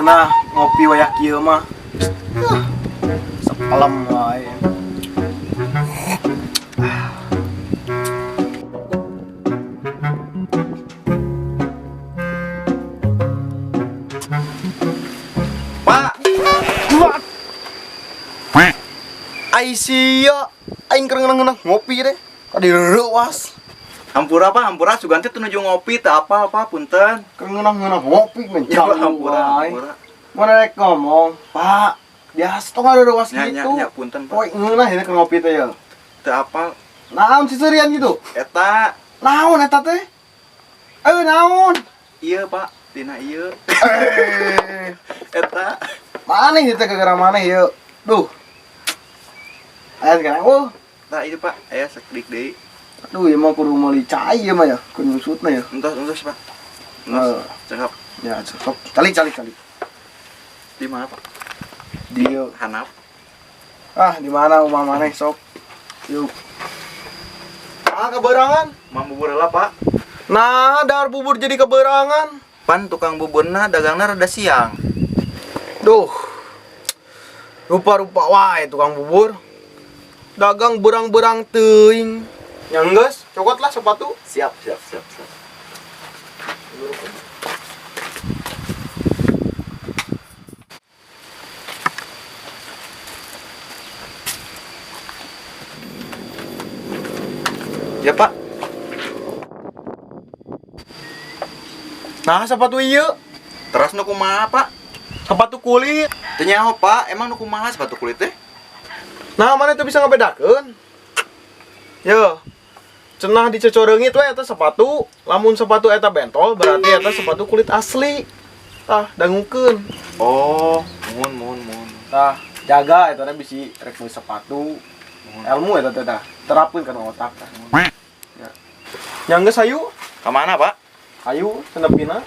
Ngeunah ngopi wayah kieu mah. Sepelem wae. Pak, Ai sia, aing keur ngeunah ngopi deh. Ka direuwas. Hampura Pak, hampura sugan teh nuju ngopi teu apa apa punten. Keur ngeunah-ngeunah ngopi men. Ya, hampura, hampura. Mana rek ngomong, Pak. Biasa tong ngareuwas Nya nya gitu. Nya punten, Pak. Poe ngeunah ini keur ngopi teh ya. Teu apal Naon siserian gitu? Eta. Naon eta teh? Eh, naon? Iya Pak, tina ieu. Eh, Eta. Mana ieu teh gara-gara mana ieu? Duh. Aya sekarang, oh. Tah ieu Pak, aya sakedik deui. Aduh, ieu mah kudu meuli cai ieu mah ya, kudu nyusutna ya. Entos entos Pak. Entos. Eh. Cekap. Ya, cekap. Calik calik calik. Di mana Pak? Di ieu. Hanap. Ah, di mana rumah maneh sok? Yuk. Ah, keberangan. Mang bubur heula Pak. Nah, dar bubur jadi keberangan. Pan tukang buburna dagangna rada siang. Duh. Rupa-rupa wae tukang bubur. Dagang berang-berang teuing. Yang geus, cokot lah sepatu. Siap, siap, siap, siap. Ya Pak. Nah, sepatu ieu. Teras nu kumaha Pak? Sepatu kulit. Teu nyaho Pak, emang nu kumaha sepatu kulit teh? Nah, mana itu bisa ngebedakeun? Yo. Cenah dicocoreungit we eta sepatu. Lamun sepatu eta bentol berarti eta sepatu kulit asli. Tah, dangukeun. Oh, muhun muhun muhun. Tah, jaga eta teh bisi rek meuli sepatu. Muhun. Ilmu eta teh tah, terapkeun kana otak tah. Ya. Yang geus hayu? Ka mana Pak? Hayu senepina.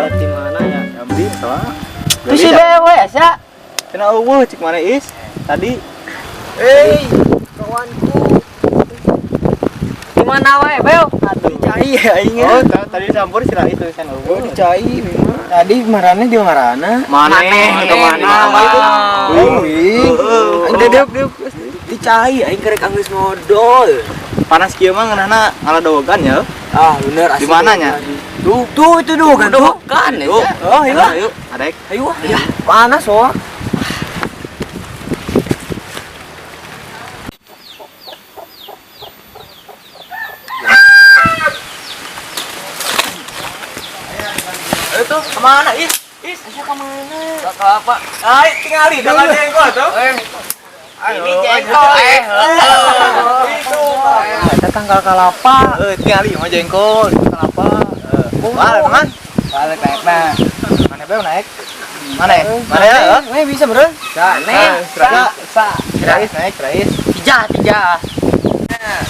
Di mana ya? Abdi salah. Itu si Bewe ya. Kena eueuh cik mana is? Tadi. Hei, kawanku. Di mana wae, Beo? Aduh. Cai aing. Oh, tadi campur sila itu sen eueuh. Oh, dicai memang. Tadi marane di marana? Maneh ke mana? Wih. Udah diuk diuk. Dicai aing kerek anggeus modol. Panas kieu mah ngeunahna ngaladogan ya. Ah, bener asli. Di mananya? Tuh, tuh itu dogan tuh. Kan ya. Oh, iya. Ayo, adek. Ayo. Ya, panas soa. Itu kemana is? Is, Asa ka mana? Apa? Ay, tingali dalam jengkol tuh. Ini jengkol eh. Itu. Eta tanggal kalapa. Eh, tingali mah jengkol, itu kelapa. Wah, teman. Balik naik nah. Mana beo naik? Mana? Mana ya? Eh, bisa bro. Naik. Sa, sa. Rais naik, rais. Tiga, tiga.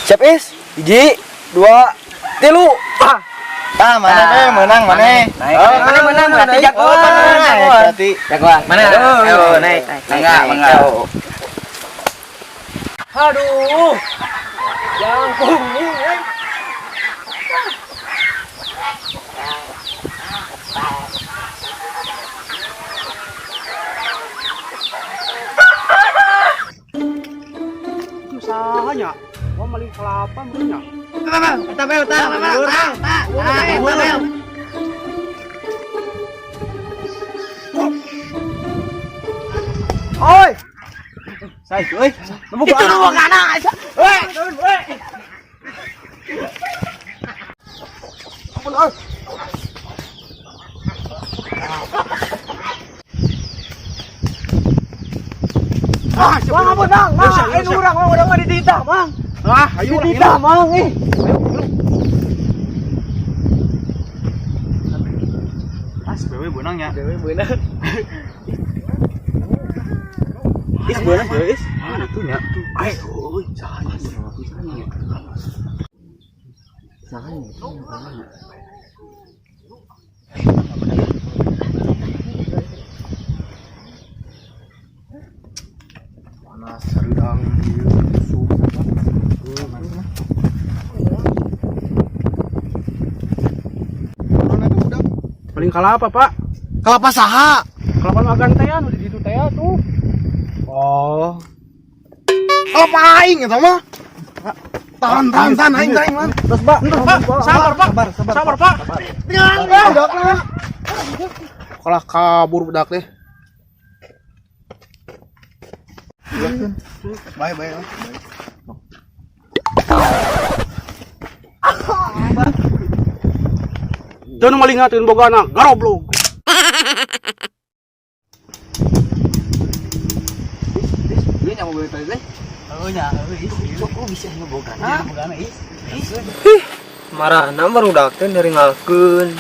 Siap is? 1, 2, 3. Ah. Ah, mana be menang mana? Naik. Mana menang berarti jagoan. Naik berarti. Jagoan. Mana? Ayo naik. Mangga, mangga. Aduh. Jangkung. Usahanya. Gua maling kelapa meureun. Eta beo tah. Tah, eta beo. Oi. Sai, euy. Itu nu kana. Woi, woi. Ampun, oi. Ah, Bang, ampun, Bang. Bang, eh urang mah urang mah dititah, Bang. Ah, ayo Dititah, Bang, ih. Ah, si Bewe beunang nya. Dewe beunang. Is beunang, Bewe is. Ah, itu nya. Ayo, euy, saha. Panas rendang ieu suhu. Mana itu budak? Paling kalapa, Pak. Kelapa saha? Kelapa nu agan teh anu di ditu teh tuh. Oh. Kelapa aing eta mah. Tahan, tahan, tahan, aing, aing, man. Terus, Pak. Pak, sabar, Pak. Sabar, Pak. Tinggal, budak lah. Kalah kabur budak teh. Bye, bye. Teu nu malingateun bogana, garoblog. Ieu nya mobil tadi teh. Heuh nya, heuh. Kok bisa nu bogana? Bogana ih. Marahna barudak teh nyaringalkeun.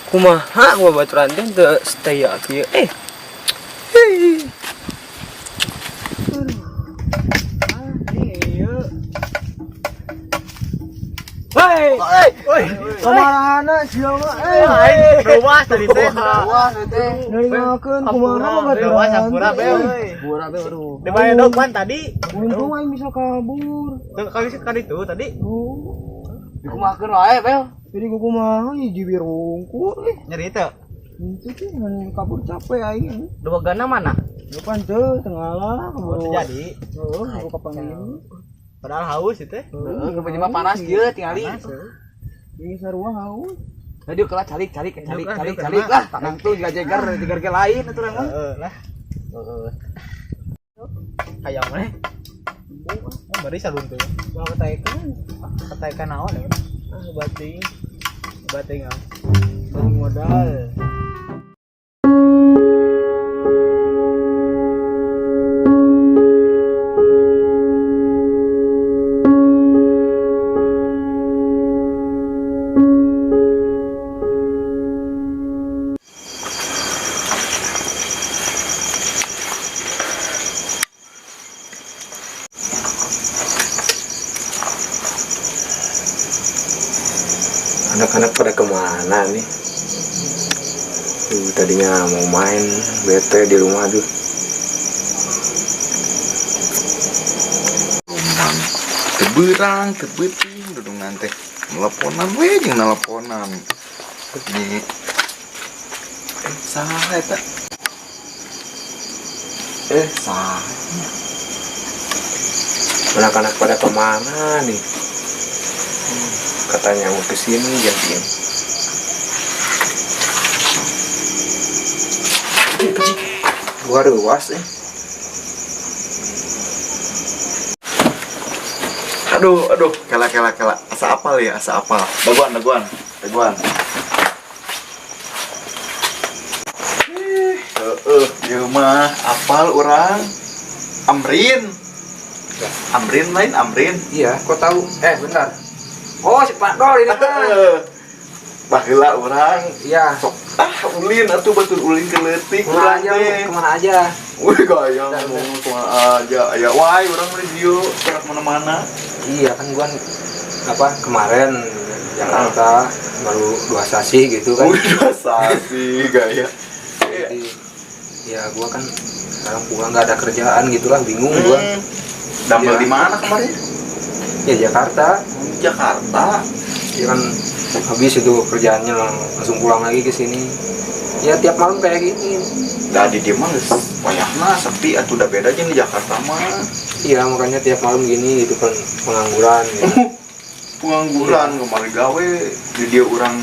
Kumaha gua baturan teh teu setia kieu. Hei. Hei. Woi, kamarana sia mah. Eh, Ruas tadi teh. Ruas teh. Nyaringalkeun kumaha baturan. Ruas hampura be. Hampura be aduh. Di mana dong pan tadi? Untung aing bisa kabur. Kali kali itu tadi. Dikumahakeun wae, Bel. Jadi gua kumaha hiji birungkur eh. Nyeri teu. Itu teh ngan kabur capek aing. Dua gana mana? Depan teu tengah kabur. Jadi. Heeh, aku kapan ini? Padahal haus itu. Heeh, mah panas kieu tingali. Ini sarua haus. Tadi kelah calik calik calik calik calik lah. Tanang tuh juga jeger jeger ge lain atuh mah. Heeh lah. Heeh. Hayang maneh? Bari salun tuh. Mau ketaekan? Ketaekan naon ya? Ah, bating. Bating ah. Bating modal. Anak-anak pada kemana nih? Tuh, tadinya mau main, bete di rumah tuh. Rumah teberang, tebeting, dudungan teh meleponan we jeung neleponan. Nih. Saha eta? Saha. Anak-anak pada kemana nih? Katanya mau kesini gantiin. Gua ruas eh. Aduh, aduh, kela kela kela. Asa apal ya, asa apal. Daguan, daguan, daguan. Heeh, ieu mah apal urang. Amrin. Amrin lain Amrin. Iya, kok tahu? Bentar. Oh, si Pak Dol ini mah. Baheula urang. Iya. Sok ah ulin atuh batur ulin ke leutik Kemana urang aja lu? teh. Kemana aja? Wih gaya mau kemana aja. Aya wae urang mah di dieu, gerak mana-mana. Iya kan gua apa kemarin Jakarta baru 2 sasi gitu kan. Wih 2 sasi gaya. Jadi ya gua kan sekarang pulang nggak ada kerjaan gitulah, bingung gua. Damel Iya. di mana kemarin? Ya Jakarta. Jakarta. Ya kan habis itu kerjaannya langsung pulang lagi ke sini. Ya tiap malam kayak gini. Dah di dieu mah geus wayahna sepi atuh udah beda jeung di Jakarta mah. Iya makanya tiap malam gini gitu kan pengangguran gitu. Pengangguran kemarin gawe di dieu urang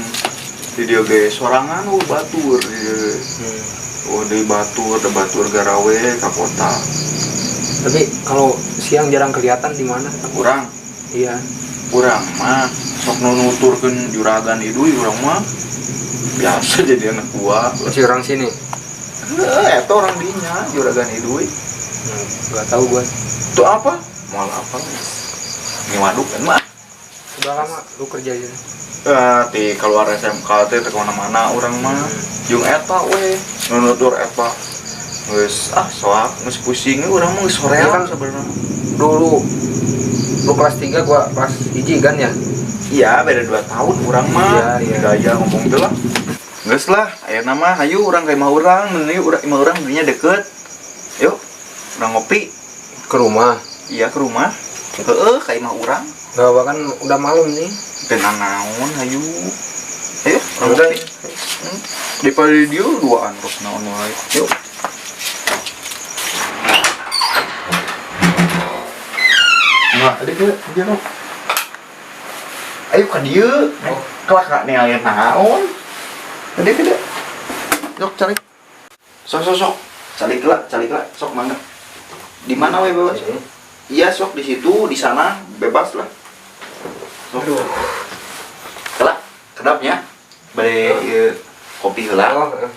di dieu ge sorangan eueuh batur di dieu. Oh di batur, di batur garawe ka kota. Tapi kalau siang jarang kelihatan di mana? Urang. Iya. Urang mah sok nuturkeun juragan iduy urang mah. Biasa jadi anak buah. Masih orang sini? Heeh, eta orang dinya juragan iduy. Nggak tahu gua. Itu apa? Moal apa? Ini waduk kan mah. Udah lama lu kerja di sini? Di keluar SMK teh teu kemana-mana urang mah. Jeung eta we, nunutur eta. Geus ah soak geus pusing urang mah geus hoream Iya kan? sebenarnya. Dulu lu kelas 3 gua kelas 1 kan ya? Iya, beda 2 tahun urang mah. Iya, iya. Gaya ngomong teh lah. Geus lah, ayeuna mah hayu urang ka imah urang, mending urang imah urang dinya deket. Yuk, urang ngopi Ke rumah. Iya, ke rumah. Heeh, ka imah urang. Gak apa kan udah malam nih. Tenang naon hayu. Ayo, urang Udah. ngopi. Daripada dia duaan terus naon wae. Yuk. Nah, tadi ke dia no. Ayo ka dieu. Oh. Kelak nih aya naon. Tadi ke dia. Yok cari. Sok sok sok. Calik lah, calik lah. Sok mangga. Di mana we bebas? Iya, sok di situ, di sana bebas lah. Sok. Kelak, kedapnya. Bade ieu kopi heula. Oh, heeh.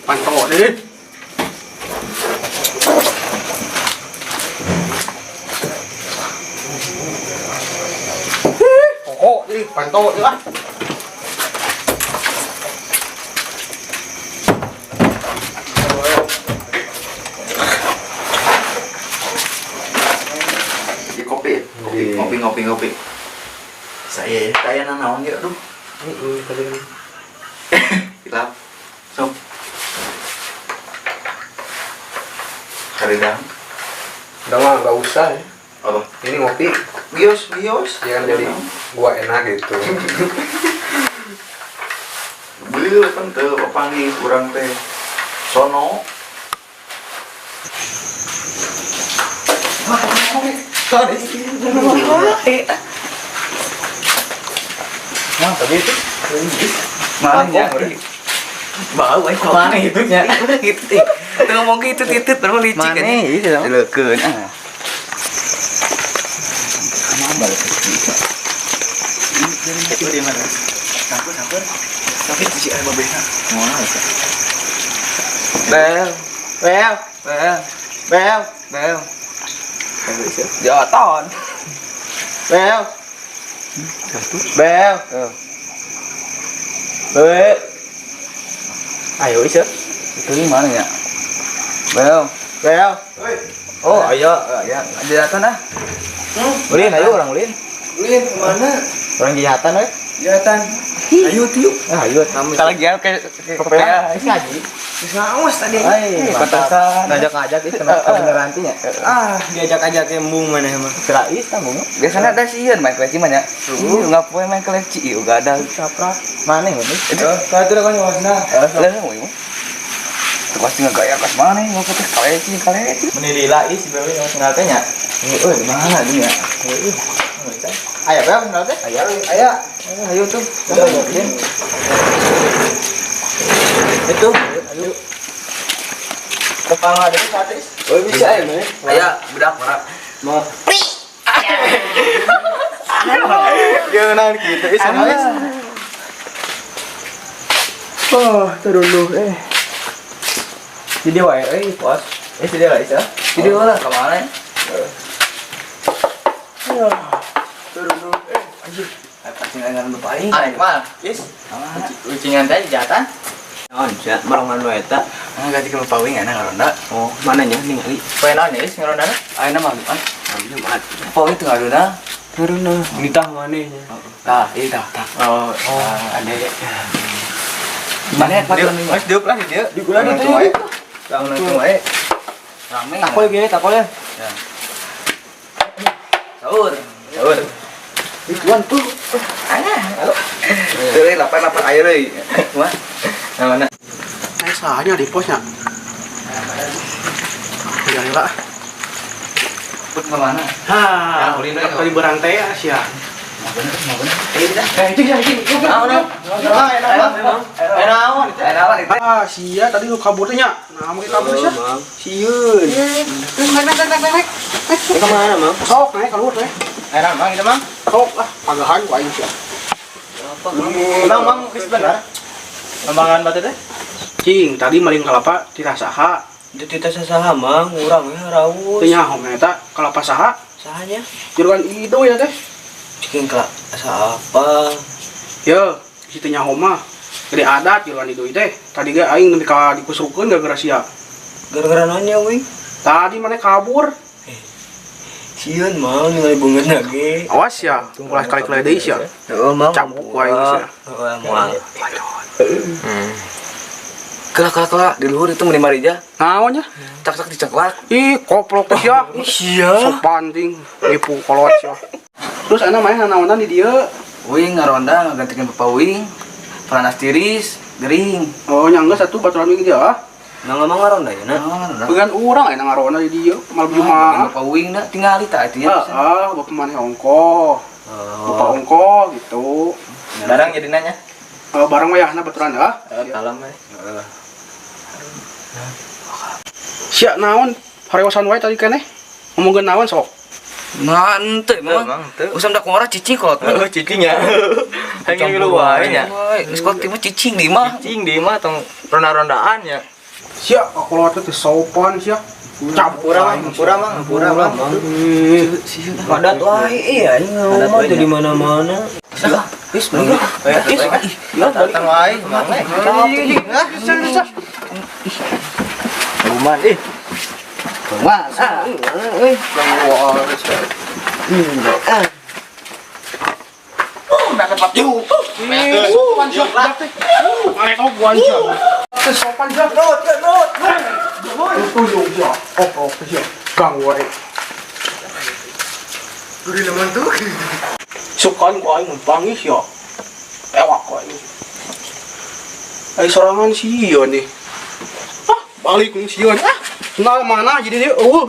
Pantau deh. Pokok deh, pantau deh lah. Di kopi, kopi, Iya. ngopi, ngopi, ngopi. Saya nanaon ya, aduh. Heeh, tadi kan. Hilap. Sok. Karidang. Udah mah nggak usah ya. Apa? Ini ngopi. Bios, bios. Ya kan jadi gua enak gitu. Beli kan teu papanggih urang teh. Sono. Nah, tadi itu Mana ya? bau eh Mana itu nya? Gitu teh. Teu ngomong gitu gitu terus licik Mana itu sama? Leukeun ah. Balik ke sini. Itu di mana? Campur, campur. Tapi si air babehna. Moal eta. Bel, Bel, bel, bel, bel. Joton. bel. Bel. Bel. Ayo isa. Itu di mana ya? Bel. Bel. Oh, ayo, ayo. Jahatan ah. Ulin, ayo orang ulin. Ulin kemana? Orang jahatan we. Jahatan. Ayo tiu. Ah, ayo. Kalau gian ke Kepean. ngaji. Geus ngaos tadi. Ay, pantasan. Ngajak-ngajak itu kebeneran nya. Ah, diajak-ajak embung mana emang. Serais tanggung. Biasanya ada sieun main keleci mah nya. Enggak poe main keleci ieu gak ada capra. Mana ini? Itu kalau itu kan nyosna. Lah mau ieu. Itu pasti ngegaya kas mana mau ke keleci keleci. Menilai is bae yang sendal teh nya. Heeh, di mana dunia? Heeh. Aya bel sendal teh? Ayo, ayo. Ayo tuh. Ulin. Itu. Ayo. Kepala ada sate. Oh, bisa ya, Mas. Ayo, budak marah. Mau Gimana gitu is is. Oh, turun dulu eh. Jadi wae euy pos. Eh jadi lah is ah. Jadi lah ke mana? Turun dulu. Eh, anjir. Pasti nggak ngarep paling. Ah, mal. Is. Ucingan teh jahatan. Oh, ja, marongan we eta. Ah, ganti ke pawing enak ngaronda. Oh, mananya ningali? Poe naon ya is ngarondana? Ayeuna mah ah, Jumat. pawing teu ngaruna. Turun nah. Nitah manehnya. Tah, ieu tah, tah. Oh, Oh, ada. Mana ya Mas diuk lah di dieu. Di gula Langsung wae. Langsung wae. Rame. Takol gini, takol ya. Sahur. Sahur. Ituan tuh. Ana. Teu 88 ayo deui. Wah. Nah, mana? Eh, sahanya di posnya. Ya, lah. Put ke mana? Hah, ulin we. tadi berantai ya, sia. Mau bener, mau bener. Eh, dah. Eh, cing, cing, cing. Naon? Naon? Eh, naon itu? Ah, sia tadi lu kaburnya. Nah, mungkin kabur sia. Mang. Sieun. Naik, naik, naik, naik, naik. Ini kemana, Mang? Sok, naik keluar, naik. Eh, naon Mang itu Mang? Sok lah, pagahan ku aing sia. Mang, Mang geus bener. Lembangan batu teh? Cing, tadi maling kelapa tidak saha. Itu tita sasaha, Mang. Urang ya raus. Teu nyaho eta kelapa saha. Sahanya? Jurugan itu ya teh. Cikin kelapa apa? Yo, si teu nyaho mah. Gede adat jurugan itu teh. Tadi ge aing nepi ka dikusrukeun gara-gara sia. Gara-gara nanya, wing. Tadi mana kabur? Sieun Mang ningali beungeut ge. Awas ya, ulah kali-kali deui sia. Heeh, Mang. Cabuk ku aing sia. Heeh, moal. Kela kela kela di luhur itu meni marija. Naon nya? Cak cak diceklak. Ih, koplok teh sia. Sia. Sopan ting, nipu kolot sia. Terus ana main naonan di dieu. Uing ngaronda ngagantikeun bapak uing. Panas tiris, gering. Oh, nyangga satu baturan uing dia ah. Nang ngomong ngaronda ya, na. Nah, Bagian urang aya ngaronda di dieu, malam Jumat. bapak uing dah tinggali tah itu nya. Ah, bapak maneh ongko. Bapak ongko gitu. Barang jadi nanya. Eh, barang wayahna baturan ah. Kalem we. Sia naon? Harewasan wae tadi keneh. Ngomongkeun naon sok? Nah, ente Mang, memang. teu. Usam dak ngora cicing kolot. Oh, cicing ya. Hanya ngilu wae nya. Geus kolot mah cicing di mah. Cicing di mah tong ronda-rondaan ya. Sia kolot teh sopan sia. Cabuk Hampura Mang, hampura Mang, hampura Mang. Padat wae iya aing ngomong teh di mana-mana. Wis bener. Wis, datang wae, Mang. Luman ih. Luman. Ah, euy. Sopan sia teh. Ngarek gua sia. Teh sopan sia. Tuyung sia. Oh, sia. Gang wae. Sukan ku aing bangis sia. Ewak ku aing. Ai sorangan sieun nih. Ah, balik nih sieun. Ah, kenal mana jadi dia. Eueuh.